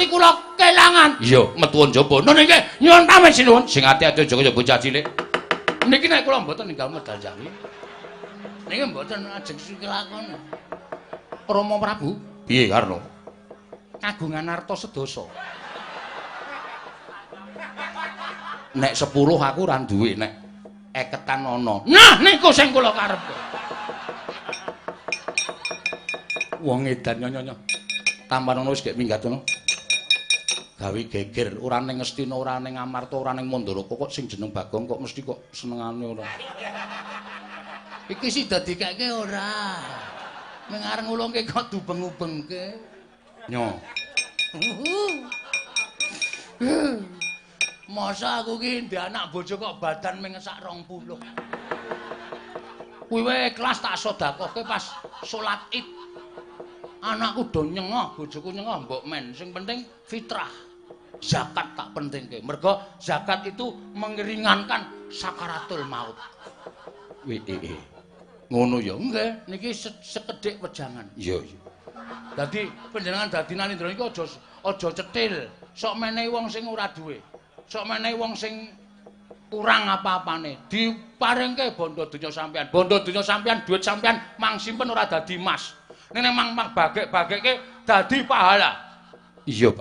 ati kula kelangan. Iya, metu njaba. Nun nggih, nyuwun pamit sinuwun. Sing ati-ati aja kaya bocah cilik. Niki nek kula mboten ninggal medal jawi. Niki mboten ajeng kelakon. Rama Prabu, piye Karna? Kagungan arta sedasa. Nek 10 aku ora duwe, nek eketan ana. Nah, niku sing kula karepe. Wong edan nyonya. Tampan ono wis gek minggat ngono. Gawe geger, ora ning Ngastina, ora ning Amarta, ora ning Mandaraka kok sing jeneng Bagong kok mesti kok senengane ora. Iki sida dikeke ora. Ming arep ngulungke kok dubeng-ubengke. Nyo. Masa aku ki ndek anak bojo kok badan ming sak 20. Kuwi wae ikhlas tak sedekahke pas salat Id. Anakku do nyengoh, bojoku nyengoh mbok men. Sing penting fitrah. Zakat tak pentingke. Mergo zakat itu mengeringankan sakaratul maut. Wih, ngono ya? Nggih, niki sekedhik wejangan. Iya, iya. Dadi panjenengan dadi Nalindra iki aja cetil. Sok menehi wong sing ora duwe. Sok menehi wong sing kurang apa-apane. Diparingke bondo donya sampean. Bondo donya sampean, duit sampean mang simpen ora dadi emas. Ning mang bagek-bagekke dadi pahala. Iya, Pak.